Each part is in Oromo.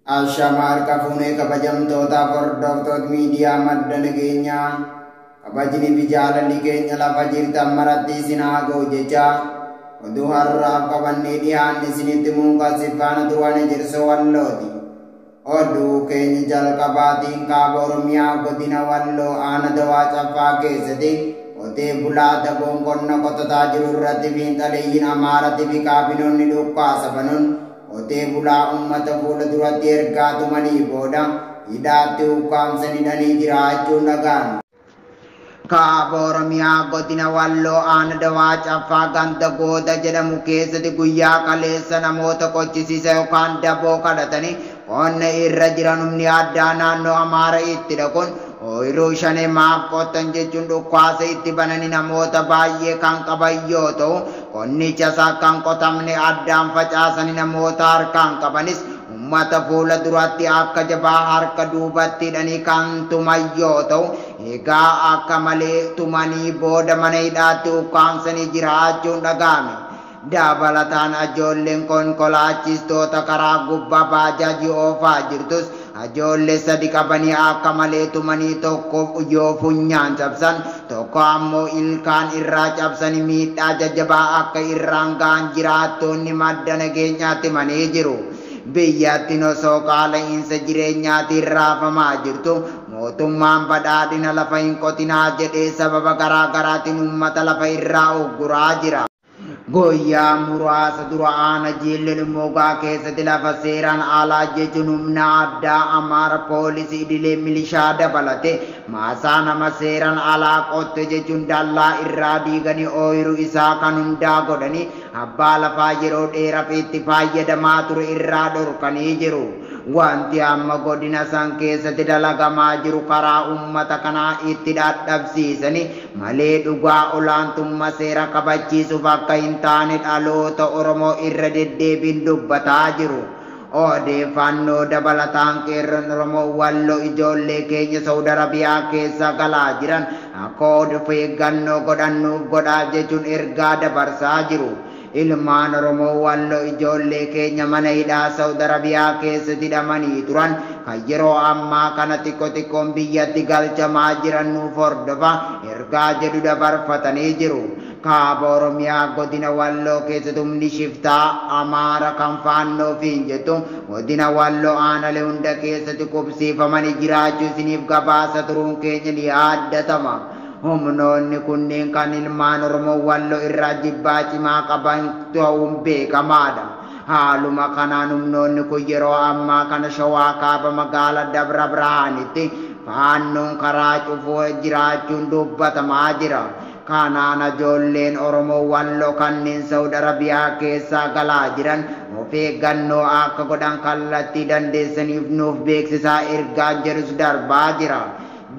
Ashama harka fuunee kabajamtootaaf hordoftoota miidiyaa madda nageenyaa kabajni fi jaalalli keenya lafa jirtan maratti isin haa ga'u jecha oduu har'aaf qabannee dhiyaanne isinitti muunqas faana turan Ejersa Wallooti. Oduu keenya jalqabaatiin kaaba Oromiyaa godina Walloo aanaa Dawaa Caffaa keessatti qotee bulaa daboon qonna qotataa jiru irratti fiinxaleeyyiin Amaaratti fi kaabinoonni dhukkaasa banuun qotee bulaa uummata fuula duratti ergaa tumanii booda hidhaatti ukkaamsan hidhanii jiraachuun dhaga'ame. Kaaba Oromiyaa godina Walloo aanaa Dawaa Caffaa ganda Gooda jedhamu keessatti guyyaa kaleessa namoota qochisiisa yookaan daboo kadhatanii qonna irra jiran humni addaa naannoo Amaara itti dhaquun ooyiruu shanee maaf qottan jechuun dhukkaasa itti bananii namoota baay'ee kan qaban yoo ta'u, qonnicha isaa kan qotamne addaan facaasanii namoota harkaan qabanis uummata fuula duratti akka jabaa harka duubatti hidhanii kan tuman yoo ta'u, egaa akka malee tumanii booda mana hidhaatti ukkaamsanii jiraachuun dhaga'ame. Dabalataan ijoolleen konkolaachistoota karaa gubbaa baajaajii oofaa jirtus ijoollee sadi qabanii akka malee tumanii tokko yoo funyaan cabsan, tokko ammoo ilkaan irraa cabsanii miidhaa jajjabaa akka irraan ga'an jiraattoonni madda nageenyaatti himanii jiru. Biyyattiin osoo qaala'insa jireenyaatiin raafamaa jirtu mootummaan badhaadhina lafa hin qotinaa jedhee sababa garaa garaatiin uummata lafa irraa ugguraa jira. Guyyaa muraasa dura aanaa Jiillee Dhummuugaa keessatti lafa seeraan alaa jechuun humna addaa Amaara poolisii idilee milishaa dabalate maasaa nama seeraan alaa qotte jechuun dallaa irraa diiganii ooyiruu isaa kan hundaa godhanii abbaa lafaa yeroo dheeraaf itti fayyadamaa ture irraa dhorkanii jiru. Wanti amma godina san keessatti dalagamaa jiru karaa uummata kanaa itti dadhabsiisanii malee dhugaa olaantummaa seera kabachiisuuf akka hin taane dhaloota Oromoo irra deddeebiin dubbataa jiru. Odeeffannoo dabalataan qeerroon Oromoo Walloo ijoollee keenya Saudi Arabiyaa keessa galaa jiran akka of eeggannoo godhannuuf godhaa jechuun ergaa dabarsaa jiru. Ilmaan Oromoo Walloo ijoollee keenya mana hidhaa Saudi Arabiyaa keessatti hidhamanii turan kan yeroo ammaa kana xiqqoo xiqqoon biyyatti galchamaa jiran nuuf hordofa ergaa jedhu dabarfatanii jiru. Kaaba Oromiyaa godina Walloo keessatti humni shiftaa Amaara kan faannoo fi hin jettu godina Walloo aanalee hunda keessatti qubsiifamanii jiraachuu isiniif gabaasa turuun keenya ni yaaddatama. Humnoonni kunneen kan ilmaan Oromoo Walloo irraa jibbaa cimaa qaban ta'uun beekamaadha. Haaluma kanaan humnoonni kun yeroo ammaa kana Shawaa kaaba magaalaa Dabra Birhaanitti faannoon karaa cufuu jiraachuun dubbatamaa jira. Kanaan ijoolleen Oromoo Walloo kanneen Saudi Arabiyaa keessaa galaa jiran of eeggannoo akka godhan kallattii dandeessaniif nuuf beeksisaa ergaa jedhus darbaa jira.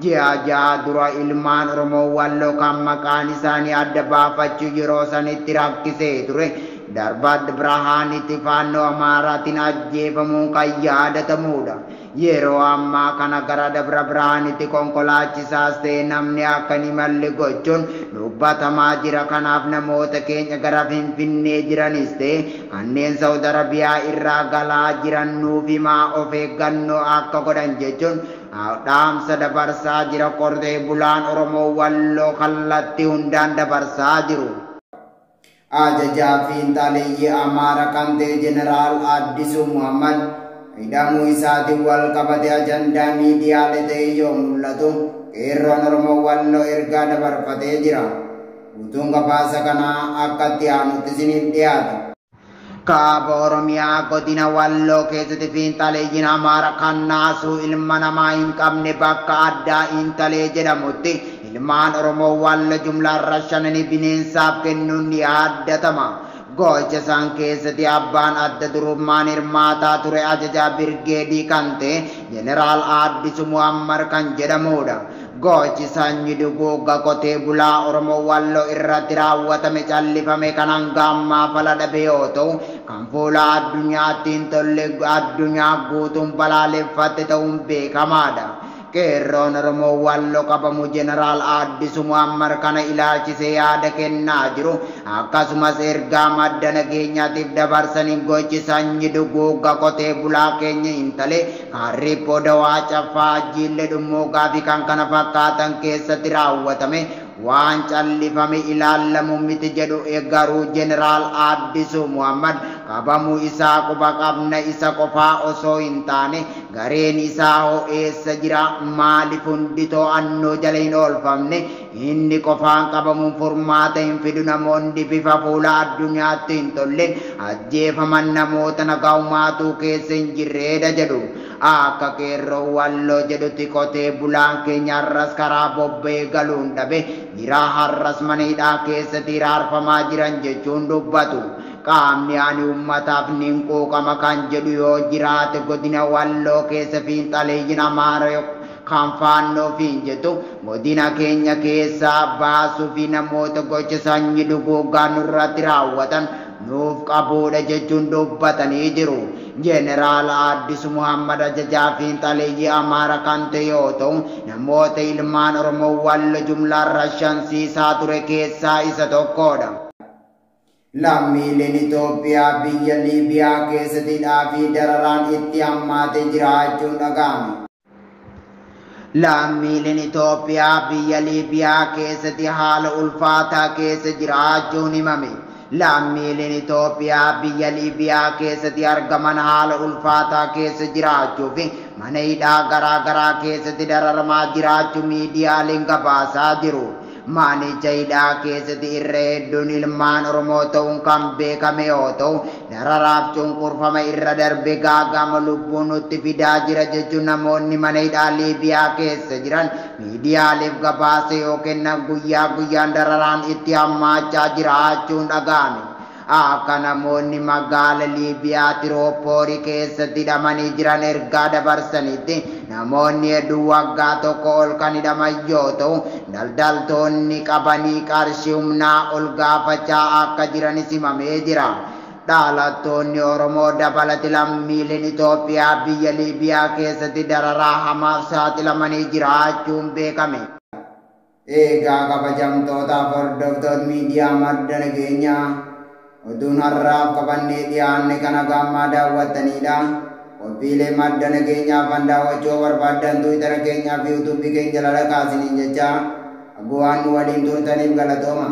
Ji'a ja'a dura ilmaan Oromoo Walloo kan maqaan isaanii adda baafachuu yeroo sanitti rakkisee ture Dabra Birhaanitti faannoo Amaaraatiin ajjeefamuun kan yaadatamudha. Yeroo ammaa kana gara Dabra Birhaanitti konkolaachisaas ta'e namni akka hin imalle gochuun dubbatamaa jira. Kanaaf namoota keenya gara Finfinnee jiranis ta'e kanneen Saudi Arabiyaa irraa galaa jiran nuuf himaa of eeggannoo akka godhan jechuun dhaamsa dabarsaa jira. Qotee bulaan Oromoo Walloo kallattii hundaan dabarsaa jiru. Ajajaa fiinxaleeyyii Amaara kan ta'e Jeneraal Addisuu Muhammad hidhamuu isaatiin wal qabate ajandaa miidiyaalee ta'e yoo mul'atu qeerroon Oromoo Walloo ergaa dabarfatee jira. Guutuun gabaasa kanaa akka itti aanutti isiniif dhiyaata. Kaaba Oromiyaa godina Walloo keessatti fiinxaleeyyiin Amaara kan naasuu ilma namaa hin qabne bakka addaa Intalee jedhamutti ilmaan Oromoo Walloo jumlaan rashananii bineensaaf kennuun ni yaaddatama. Gocha isaan keessatti abbaan adda durummaan hirmaataa ture ajajaa birgeedii kan ta'e Jeneraal Addisuu Muhammad kan jedhamudha. Gochi sanyii duguugga qotee bulaa Oromoo Walloo irratti raawwatame callifame kan hanga ammaa fala dhabe yoo ta'u, kan fuula addunyaatti hin tolle addunyaa guutuun balaaleffatte ta'uun beekamaadha. Qeerroon Oromoo Walloo qabamu Jeneraal Addisuu Muhammad kana ilaalchisee yaada kennaa jiru. Akkasumas ergaa madda nageenyaatiif dabarsanii gochi sanyii duguugga qotee bulaa keenya intale Kaarriippoo, Dawaa Caffaa, Jiillee Dhummuugaa fi kan kana fakkaatan keessatti raawwatame waan callifame ilaallamu miti jedhu. Garuu Jeneraal Addisuu Muhammad qabamuu isaa quba qabna, isa qofaa osoo hin taane gareen isaa hoo eessa jira? Maaliif hundi to'annoo jala hin oolfamne? Inni qofaan qabamuun furmaata hin fidu. Namoonni bifa fuula addunyaatti hin tolle ajjeefaman namoota nagaa umaatuu keessa hin jirreedha jedhu. Akka Qeerroo Walloo jedhutti qotee bulaan keenya har'as karaa bobba'ee galuun dhabe jira, har'as mana hidhaa keessatti hiraarfamaa jiran jechuun dubbatu. Qaamni ani uummataaf nin quuqama kan jedhu yoo jiraate, godina Walloo keessa fiinxaleeyyiin Amaara kan Faannoo fiin jettu godina keenya keessaa baasuu fi namoota gocha sanyii duguuggaa nurratti raawwatan nuuf qabuudha jechuun dubbatanii jiru. Jeneraal Addisuu Muhammad ajajaa fiinxaleeyyii Amaara kan ta'e yoo ta'u, namoota ilmaan Oromoo Walloo jumlaan rashansiisaa ture keessaa isa tokkodha. Lammiileen Itoophiyaa biyya Liibiyaa keessatti hidhaa fi dararaan itti hammaatee jiraachuun dhaga'ame. Lammiileen Itoophiyaa biyya Liibiyaa keessatti haala ulfaataa keessa jiraachuun himame. Lammiileen Itoophiyaa biyya Liibiyaa keessatti argaman haala ulfaataa keessa jiraachuu fi mana hidhaa garaa garaa keessatti dararamaa jiraachuu miidiyaaleen gabaasaa jiru. Manicha hidhaa keessatti irra hedduun ilmaan Oromoo ta'uun kan beekame yoo ta'u, dararaaf cunqurfama irra darbe gaagama lubbuu nutti fidaa jira jechuun namoonni mana hidhaa Liibiyaa keessa jiran miidiyaaleef gabaasa yoo kennan, guyyaa guyyaan dararaan itti hammaachaa jiraachuun dhaga'ame. Akka namoonni magaala Liibiyaa Tirooppoorii keessatti hidhamanii jiran ergaa dabarsanitti, namoonni hedduun waggaa 1 ol kan hidhaman yoo ta'u, daldaltoonni qabanii qarshii humnaa ol gaafachaa akka jiranis himamee jira. Dhalattoonni Oromoo dabalati lammiileen Itoophiyaa biyya Liibiyaa keessatti dararaa hamaaf saaxilamanii jiraachuun beekame. Egaa kabajamtootaaf hordoftoota miidiyaa madda nageenyaa, oduun har'aaf qabannee dhiyaanne kana gammaa daawwattanidha. Qophiilee madda nageenyaaf kan daawwachuu barbaaddan Tiwiitara keenyaa fi Yuutuubii keenya jala kaasiniin jecha, waan nu waliin turtaniif galatooma.